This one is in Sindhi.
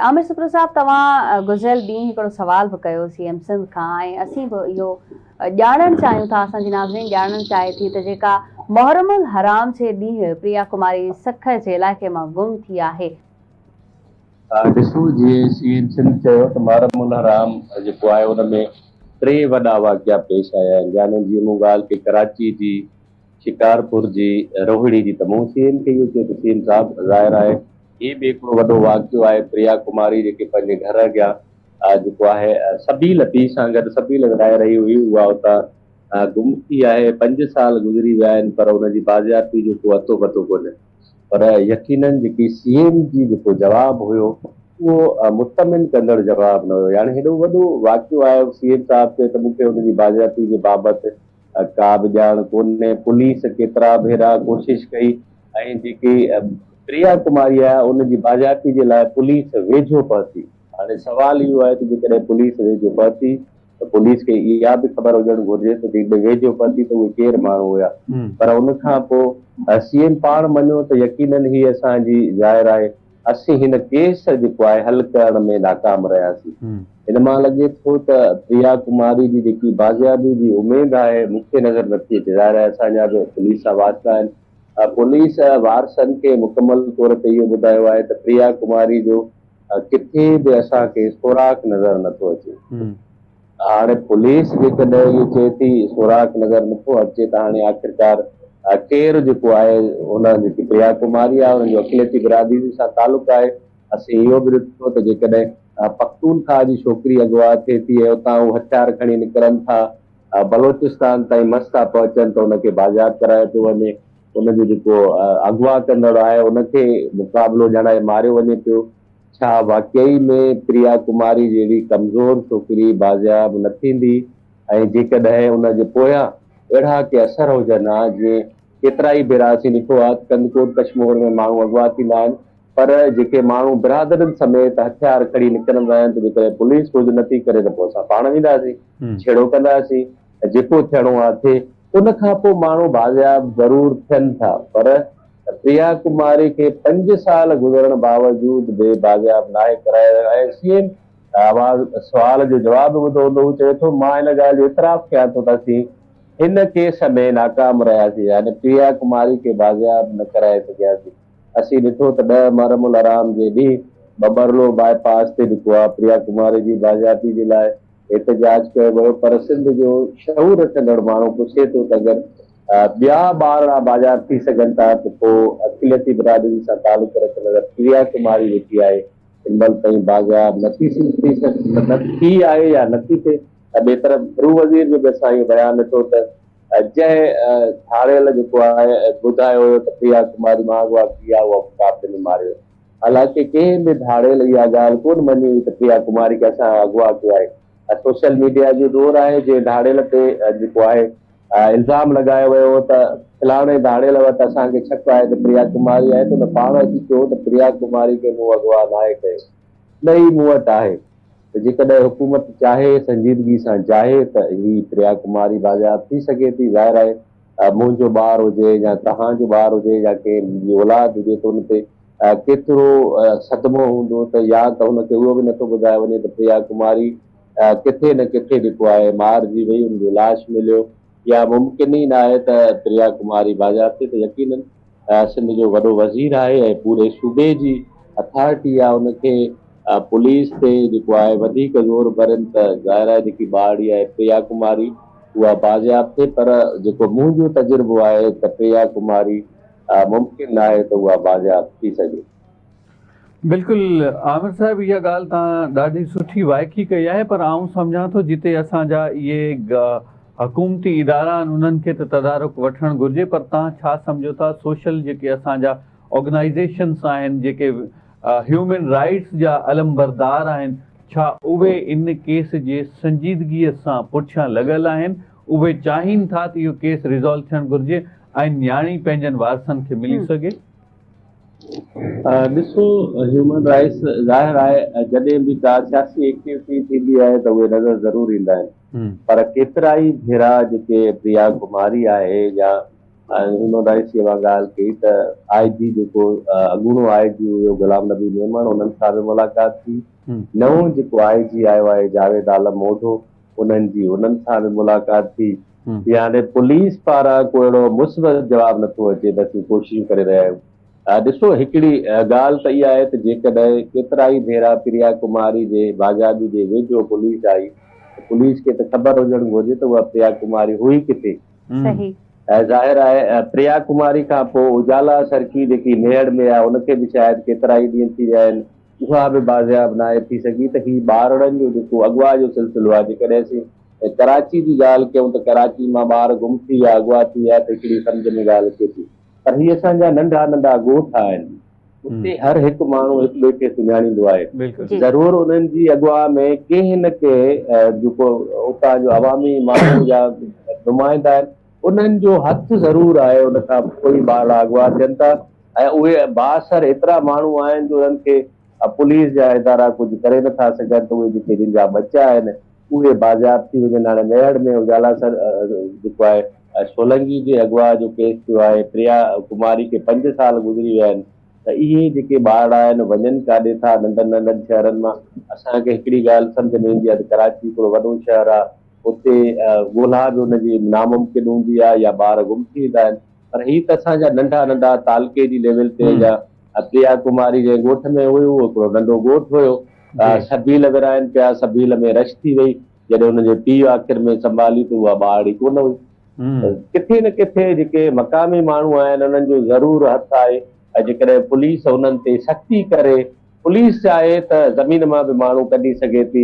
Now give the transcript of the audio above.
عامر سپرو صاحب توهان گذريل ڏينهن هڪڙو سوال به ڪيو سي ايم سنڌ کان ۽ اسين به اهو ڄاڻڻ چاهيون ٿا اسان جي ناظرين ڄاڻڻ چاهي ٿي ته جيڪا محرم الحرام جي ڏينهن پريا ڪماري سکر جي علائقي مان گم ٿي آهي. ڏسو جيئن سي ايم سنڌ چيو ته محرم الحرام جيڪو آهي ان ۾ ٽي وڏا واقعا پيش آيا آهن يعني جيئن مون ڳالهه ڪئي ڪراچي جي شڪارپور جي روهڙي جي ته مون سي ايم کي اهو چيو ته سي ايم صاحب ظاهر آهي هي به هڪڙو وڏو واقعو آهي پريا ڪماري جيڪي پنهنجي گهر اڳيان جيڪو آهي سبيل پيء سان گڏ سبيل ورهائي رهي هئي اها اتان گم ٿي آهي پنج سال گذري ويا آهن پر ان جي بازيابي جو ڪو اتو پتو ڪونهي پر يقينن جيڪي سي ايم جي جيڪو جواب هيو اهو مطمئن ڪندڙ جواب نه هيو يعني هيڏو وڏو واقعو آهي سي ايم صاحب چيو ته مون کي ان جي بازيابي جي بابت ڪا به ڄاڻ ڪونهي، پوليس ڪيترا ڀيرا ڪوشش ڪئي ۽ جيڪي پريا ڪماري آهي ان جي بازيابي جي لاء پوليس ويجهو پهتي، هاڻي سوال اهو آهي ته جيڪڏهن پوليس ويجهو پهتي ته پوليس کي اها به خبر هجڻ گهرجي ته جيڪڏهن ويجهو پهتي ته اهي ڪير ماڻهو هيا پر ان کان پوء سي ايم پاڻ مڃيو ته يقينن هي اسان جي ظاهر آهي اسين هن ڪيس جيڪو آهي حل ڪرڻ ۾ ناڪام رهياسين. هن مان لڳي ٿو ته پريا ڪماري جي جيڪي بازيابي جي اميد آهي مون کي نظر نٿي اچي. ظاهر آهي اسان جا به پوليس سان واسطا آهن. پوليس وارثن کي مڪمل طور تي اهو ٻڌايو آهي ته پريا ڪماري جو ڪٿي به اسان کي سوراخ نظر نٿو اچي. هاڻي پوليس جيڪڏهن اهو چئي ٿي سوراخ نظر نٿو اچي ته هاڻي آخرڪار ڪير جيڪو آهي ان جيڪي پريا ڪماري آهي ان جو اقليتي برادري سان تعلق آهي اسين اهو به ڏٺو ته جيڪڏهن پختونخواهه جي ڇوڪري اغوا ٿئي ٿي ۽ اتان هو هٿيار کڻي نڪرن ٿا بلوچستان تائين مس ٿا پهچن ته ان کي بازياب ڪرايو پيو وڃي ان جو جيڪو اغوا ڪندڙ آهي ان کي مقابلو ڄاڻائي ماريو وڃي پيو. ڇا واقعي ۾ پريا ڪماري جهڙي ڪمزور ڇوڪري بازياب نه ٿيندي ۽ جيڪڏهن ان جي پويان اهڙا ڪي اثر هجن ها جيئن ڪيترائي ڀيرا اسين ڏٺو آهي ته ڪنڌڪوٽ ڪشمور ۾ ماڻهو اغوا ٿيندا آهن پر جيڪي ماڻهو برادرين سميت هٿيار کڻي نڪرندا آهن ته جيڪڏهن پوليس ڪجهه نه ٿي ڪري ته پوء اسان پاڻ وينداسين جهيڙو ڪنداسين ۽ جيڪو ٿيڻو آهي ٿئي ان کان پوء ماڻهو بازياب ضرور ٿين ٿا پر پريا ڪماري کي پنج سال گذرڻ باوجود به بازياب ناهي ڪرايو ويو ۽ سي ايم آواز سوال جو جواب به ٻڌو هوندو هو چوي ٿو مان ان ڳالهه جو اعتراف ڪيان ٿو ته اسين هن ڪيس ۾ ناڪام رهياسين يعني پريا ڪماري کي بازياب نه ڪرائي سگهياسين اسين ڏٺو ته ڏهه محرم الحرام جي ڏينهن ٻٻرلو باء پاس تي جيڪو آهي پريا ڪماري جي بازيابي جي لاء احتجاج ڪيو ويو پر سنڌ جو شعور رکندڙ ماڻهو پڇي ٿو ته اگر ٻيا ٻارڙا بازياب ٿي سگهن ٿا ته پوء اقليتي برادري سان تعلق رکندڙ پريا ڪماري جيڪي آهي هن مهل تائين بازياب نه ٿي نه ٿي آهي يا نه ٿي ٿئي ۽ ٻئي طرف گهرو وزير جو به اسان اهو بيان ڏٺو ته جنهن ڌاڙيل جيڪو آهي ٻڌايو هيو ته پريا ڪماري مان اغوا ٿي آهي اها مقابلي ۾ ماريو حالانڪه ڪنهن به ڌاڙيل اها ڳالهه ڪونه مڃي هئي ته پريا ڪماري کي اسان اغوا ڪيو آهي. سوشل ميڊيا جو دور آهي جنهن ڌاڙيل تي جيڪو آهي الزام لڳايو ويو هو ته فلاڻي ڌاڙيل وٽ اسان کي شڪ آهي ته پريا ڪماري آهي ته ان پاڻ اچي چيو ته پريا ڪماري کي مون اغوا ناهي ڪيو نه ئي مون وٽ آهي ته جيڪڏهن حڪومت چاهي سنجيدگي سان چاهي ته هي پريا ڪماري بازياب ٿي سگهي ٿي ظاهر آهي منهنجو ٻار هجي يا توهان جو ٻار هجي يا ڪنهن جي اولاد هجي ته ان تي ڪيترو صدمو هوندو ته يا ته هن کي اهو به نٿو ٻڌايو وڃي ته پريا ڪماري ڪٿي نه ڪٿي جيڪو آهي مارجي وئي ان جو لاش مليو يا ممڪن ئي ناهي ته پريا ڪماري بازياب ٿئي ته يقينن سنڌ جو وڏو وزير آهي ۽ پوري صوبي جي اٿارٽي آهي ان کي پوليس تي جيڪو آهي وڌيڪ زور ڀرين ته ظاهر آهي جيڪي ٻارڙي آهي پريا ڪماري اها بازياب ٿئي پر جيڪو منهنجو تجربو آهي ته پريا ڪماري ممڪن ناهي ته اها بازياب ٿي سگهي. بلڪل عامر صاحب اها ڳالهه توهان ڏاڍي سٺي وائکي ڪئي آهي پر آئون سمجهان ٿو جتي اسان جا اهي حڪومتي ادارا آهن انهن کي ته تدارڪ وٺڻ گهرجي پر توهان ڇا سمجهو ٿا سوشل جيڪي اسان جا آرگنائيزيشنس آهن جيڪي هيومن رائيٽس جا علمبردار آهن ڇا اهي ان ڪيس جي سنجيدگيء سان پٺيان لڳل آهن اهي چاهين ٿا ته اهو ڪيس ريزالو ٿيڻ گهرجي ۽ نياڻي پنهنجن وارثن کي ملي سگهي. ڏسو هيومن رائيٽس ظاهر آهي جڏهن به ڪا سياسي ايڪٽيوٽي ٿيندي آهي ته اهي نظر ضرور ايندا آهن پر ڪيترائي ڀيرا جيڪي پريا ڪماري آهي يا ۽ هن رئيسيء مان ڳالهه ڪئي ته آء جي جيڪو اڳوڻو آء جي هيو غلام نبي ميمڻ انهن سان به ملاقات ٿي. نئون جيڪو آء جي آيو آهي جاويد عالم اوڍو انهن جي انهن سان به ملاقات ٿي. يعني پوليس پاران ڪو اهڙو مثبت جواب نٿو اچي ته اسين ڪوششون ڪري رهيا آهيون. ڏسو هڪڙي ڳالهه ته اها آهي ته جيڪڏهن ڪيترائي ڀيرا پريا ڪماري جي بازيابي جي ويجهو پوليس آئي ته پوليس کي ته خبر هجڻ گهرجي ته اها پريا ڪماري هئي ڪٿي؟ صحيح. ۽ ظاهر آهي پريا ڪماري کان پوء اجالا سرڪي جيڪي ميهڙ ۾ آهي ان کي به شايد ڪيترائي ڏينهن ٿي ويا آهن اها به بازياب ناهي ٿي سگهي ته هي ٻارڙن جو جيڪو اغوا جو سلسلو آهي جيڪڏهن اسين ڪراچي جي ڳالهه ڪيون ته ڪراچي مان ٻار گم ٿي ويا اغوا ٿي ويا ته هڪڙي سمجهه ۾ ڳالهه اچي ٿي پر هي اسان جا ننڍا ننڍا ڳوٺ آهن اتي هر هڪ ماڻهو هڪ ٻئي کي سڃاڻيندو آهي. ضرور انهن جي اغوا ۾ ڪنهن نه ڪنهن جيڪو اتان جو عوامي ماڻهو يا نمائندا آهن انهن جو هٿ ضرور آهي ان کان پوء ئي ٻارڙا اغوا ٿين ٿا ۽ اهي بااثر ايترا ماڻهو آهن جو انهن کي پوليس جا ادارا ڪجهه ڪري نٿا سگهن ته اهي جيڪي جن جا ٻچا آهن اهي بازياب ٿي وڃن هاڻي ميهڙ ۾ اجالا سر جيڪو آهي سولنگي جي اغوا جو ڪيس ٿيو آهي، پريا ڪماري کي پنج سال گذري ويا آهن ته اهي جيڪي ٻارڙا آهن وڃن ڪاڏي ٿا ننڍن ننڍن شهرن مان اسان کي هڪڙي ڳالهه سمجهه ۾ ايندي آهي ته ڪراچي هڪڙو وڏو شهر آهي اتي ڳولها به ان جي ناممڪن هوندي آهي يا ٻار گم ٿي ويندا آهن پر هي ته اسان جا ننڍا ننڍا تعلقي جي ليول تي يا پريا ڪماري جنهن ڳوٺ ۾ هئي اهو هڪڙو ننڍو ڳوٺ هيو سبيل ورهائن پيا سبيل ۾ رش ٿي وئي جڏهن هن جي پيء آخر ۾ سنڀالي ته اها ٻارڙي ڪونه هئي. ته ڪٿي نه ڪٿي جيڪي مقامي ماڻهو آهن انهن جو ضرور هٿ آهي ۽ جيڪڏهن پوليس انهن تي سختي ڪري، پوليس چاهي ته زمين مان به ماڻهو ڪڍي سگهي ٿي.